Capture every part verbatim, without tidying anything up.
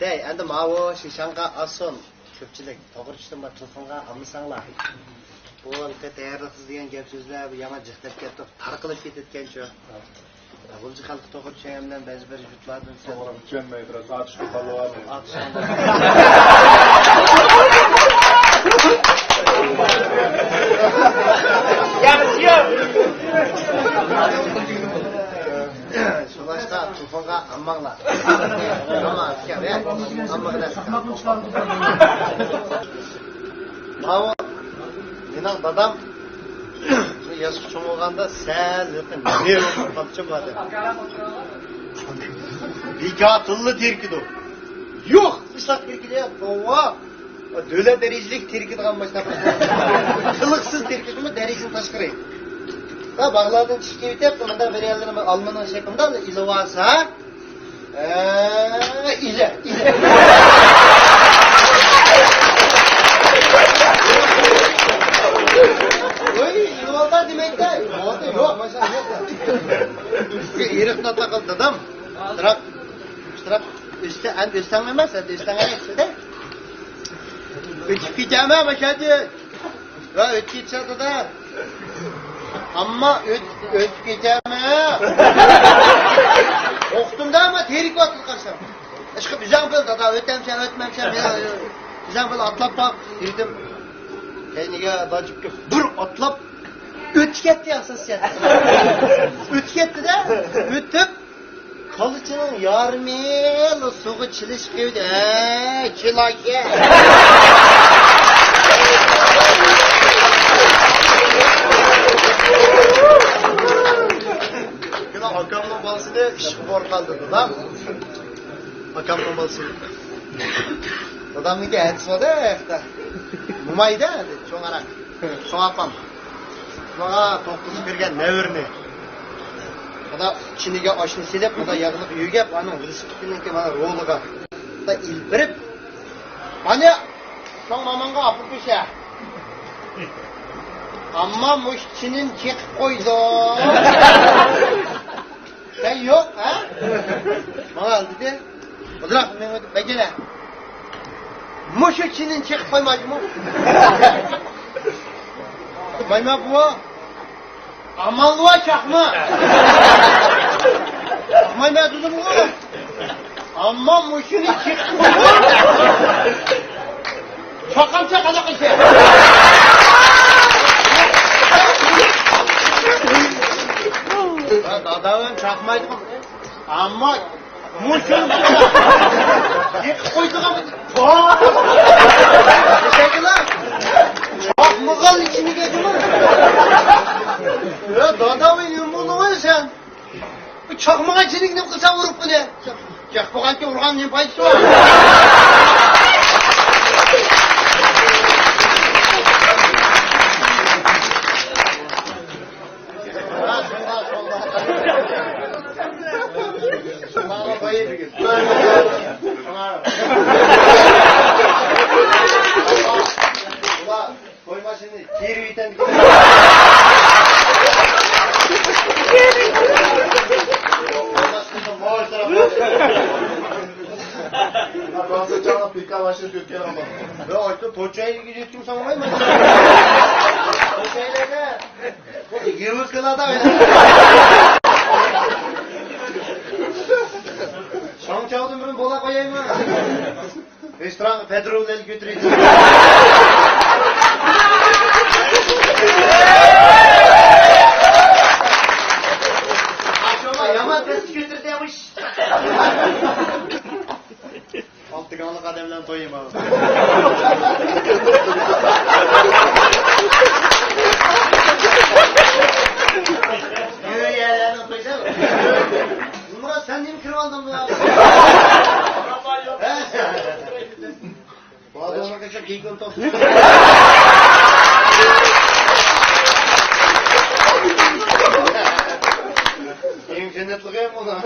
ھەي، ئەمدى ماۋۇ شىشاڭغا ئالسۇن. كۆپچىلىك، توغرا چۈشتۈممۇ؟ تېلېفونغا ئالمىساڭلار. بۇ ھېلىقى تەييارلىقسىز دېگەن گەپ سۆزلەر، بۇ يامان جىق دەپ كەتتۇق، تارقىلىپ كېتىدىكەنچۇ. غۇلجا خەلقى توغرا چۈشەنگەن بىلەن بەزى بىر يۇرتلاردىن سەل توغرا چۈشەنمەي، بىراز ئاتۇشقا بالىۋارمۇ؟ ئاتۇشقا. ياخشى. شۇڭلاشقا تېلېفونغا ئالماڭلار. ئالما، ئىكەن، ئالمىغىن. ماۋۇ مېنىڭ دادام شۇ ياشقا چوڭ بولغاندا سەل يېقىن نېرۋا بولۇپ قاپچۇ بۇ ئادەم. بىكار تىللا تېرىكىدۇ. يوق، ئىشلار تېرىكىدۇ يا، توۋا. دۆلەت دەرىجىلىك تېرىكىدىغان ماشىنا. قىلىقسىز تېرىكىدىمۇ دەرىجىدىن تاشقىرى. ۋە باغلاردىن چىقىپ كېتىپ، مۇنداق بىر يەرلىرىنى ئالمىنىڭ شەكلىدە ئېلىۋالسا، ئە، ئىلە، ئىلە. ۋوي، ئېلىۋالسا دېمەيدىكەن. يوق، ماشىنا يوق. بىر ئېرىقنى ئاتاقال دادام. ئىشتىراك، ئىشتىراك. ئۆستەڭ، ئەمدى ئۆستەڭ ئەمەس، ئەمدى ئۆستەڭ ئەمەس، دە. ئۆتۈپ كېتەمەن، ماشادى. ۋە ئۆتۈپ كېتىشە، دادا. ئەمما ئۆت-، ئۆتۈپ كېتەمەن. ئوقۇتۇمدا ئەمما تېرىكىۋاتىدۇ قارىسام. ئىشقىلىپ، ئۆزەڭ بىل، دادا، ئۆتەمسەن، ئۆتمەمسەن، مېنى، ئۆزەڭ بىل ئاتلاپ باق، دېدىم. كەينىگە داجىپ بىر ئاتلاپ، ئۆتۈپ كەتتى، ئاساسىيەت. ئۆتۈپ كەتتى-دە، ئۆتۈپ، كالىچىنىڭ يارىمى سۇغا چىلىشىپ قويدى. ھەي، چىلاكى. يەنە ئاكامنىڭ بالىسىنى ئىشقا بورا قالدۇردۇم. ئاكامنىڭ بالىسى. دادامنىڭكى ھەدىسى بار-دە، ئاياقتا. مومايدا، چوڭراق. چوڭ ئاپام. شۇنىڭغا توققۇزغا كىرگەن نەۋرىنى. مانا چىنىگە ئاشنى سېلىپ، مانا ياغلىق يۆگەپ، ئانىڭ ۋېلىسىپىتىنىڭكى مانا رولىغا ئېلىپ بېرىپ، مانا شۇڭ ماماڭغا ئاپىرىپ بېرىشە. ئەمما مۇشۇ چىنىنى چېقىپ قويدۇم. سەن يوق، ھە؟ ماڭا دېدى. ئازراق مېڭىپ بەگىنە. مۇشۇ چىنىنى چېقىپ قويمايدىمۇ؟ قويمايمەن بۇ. ئامانلىۋا چاقما. قويمايمەن دېدىمغۇ. ئەمما مۇشۇنى چېقىپ قويدۇم. چاقامچە قانداق ئىكەن؟ ھە، داداۋىم چاقمايدىغان. ئەمما مۇشۇنى يېقىپ قويىدىغان. چاقمىغان ئىچىنىگە جۇمۇر. ھە، داداۋى نېمە بولدۇڭ سەن؟ بۇ چاقمىغان چىنىگە نېمە قىلسا ئۇرۇپ قويدى. چاقمىغانچە ئۇرغان نېمە پايدىسى بار؟ قويما شۇنى، كىرىۋېتەمدىكىن. بولسا چاغلاپ بىكار باشلىنىپ كەتكەن. يا، ئايتتىم، توچايلىكى يەتكۈم ساڭلايمەن. توچايلىكى. بۇ يېۋىسكىلاردا ئوينايدۇ. شاڭچاۋدىن بىرنى بولا قويايمۇ؟ رېستورانغا پەدرۇلەرنى كۆتۈرۈۋېتىڭ. يامان تەستە كۆتۈردى بۇ ئىش. ئالتە گاڭلىق ئادەملەرنى تويىما. يەرلەرنى تويسا. نۇرمۇرات، سەن نېمە كىرىۋالدىڭ بۇ يەرگە؟ بۇ ئادەملەرگە شۇ گىگىل توپ. ئەڭ جەننەتلىك ئەم ئۇلار.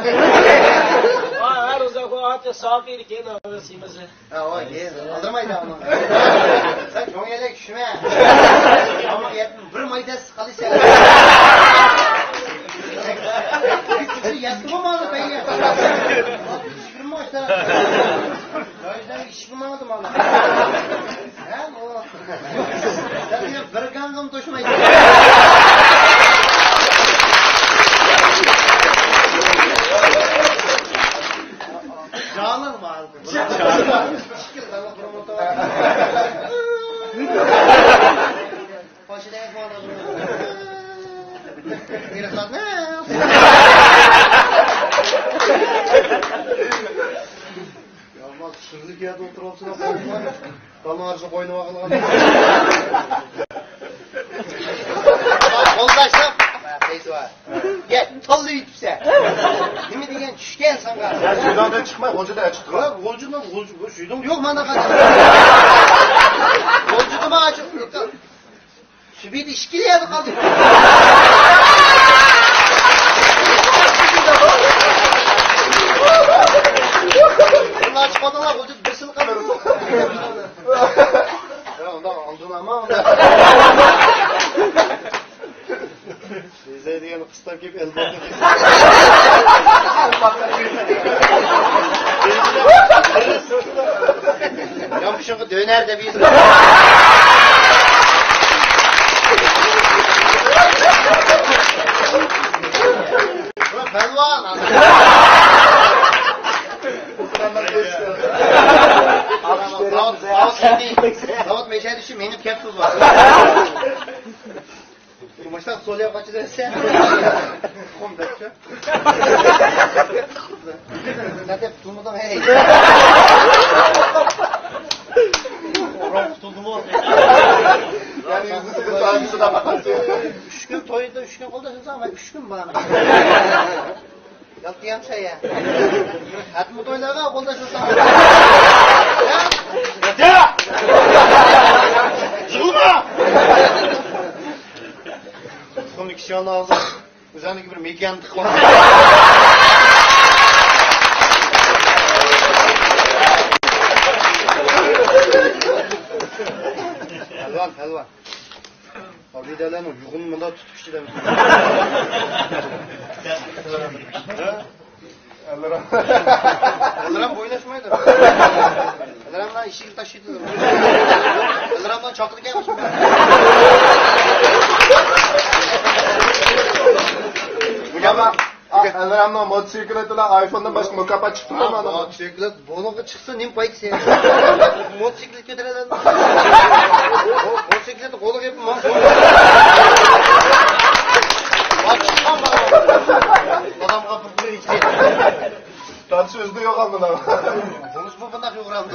ھە، ھەر ئۇزاق ئاتچە ساقىيدىكەن، ھەممىسى. ھە، ئۇ ئالدىرمايدۇ ئۇنى. سەن چوڭ يەرلەرگە چۈشمە. ئەمما يەتمىش بىر مايدا سىقىلىشە. يەتتىمۇ مانا بەيگە. يىگىرمە ئاشتا. ئىشقا ماڭدىم ئانا. ھە، ئۇ. سەن بىر گاڭغىمۇ توشمايسەن. جانىڭ بار. ئىككى يىل داۋام قىلىپ ئولتۇر. قوشىدىغان قوۋلىدىم. بىر خىل. يالماز سۈزۈك يەردە ئولتۇرۇۋالسىنا قويۇڭلار. بالىنىڭ ئارىسىدا قوينى باغلىغان. قولداشلار. قايسى بار؟ يە، تاللا يېتىپسەن. نېمە دېگەن چۈشكەن ساڭا؟ يا، شۇنداقتىن چىقماي، غۇلجىدا ئېچىق تۇرۇڭ. ھە، غۇلجىدا، غۇلجا، شۇيدۇڭ يوق، مانا قاچان. غۇلجىدىمۇ ئاچىق. سۈبىدە ئىككىلا يەردە قالدى. ئۇلار چىقىۋاتىدىغان بولسا بىر سىل قالدى. يا، ئۇنداق ئالدىن ئالما. بېزەيدىغان قىستاپ كېلىپ ئەلبەتتە. يامپۇشۇڭغا دۆنەر دەپ يېزىپ. پەلۋان. زاۋۇت، زاۋۇت مەيشەدە شۇ مېڭىپ كەپتۇ. تۇرمۇشتا سولياپ قاچىدىسەن. تۇخۇم دەپچۇ. نەدەپ تۇرمىدىڭ ھەي. ئورۇن قۇتۇلدىمۇ؟ يەنى يۈزى سايىسىدا باقاتتى. ئۈچ كۈن تويدا، ئۈچ كۈن قولدا شۇنداق، مەن ئۈچ كۈن بارمەن. يالتىيامسەن يا. خەتمە تويلارغا قولداش بولساڭ. يا! يىغلىما! تۇخۇمنى كىشى ئالدى ئالسا، ئۆزۈڭنىڭكى بىر مېكىيانى تىقىپ. پەلۋان، پەلۋان. ئابىدەلەرنىڭ يۇغىنى مۇنداق تۇتۇپ ئىچىدە. ئەلرام. ئەلرام ئويناشمايدۇ. ئەلراملار ئىشىكنى تاشلايدۇ. ئەلراملار چاقىدىكەن. بۇ گەپ ئەلرامنىڭ موتوسىكلىتى بىلەن ئايفوندىن باشقا مۇكاپات چىقتىمۇ مانا؟ موتوسىكلىت بۇنىڭغا چىقسا نېمە پايدىسى؟ موتوسىكلىت كۆتۈرەلەمدۇ؟ موتوسىكلىت قولىغا يېپىپ ماڭسۇن. دادامغا بىر قۇر ئىچكەن. دادىسى ئۆزىدە يوق ئالدىدا. بولۇشمۇ بۇنداق يوغرامدۇ.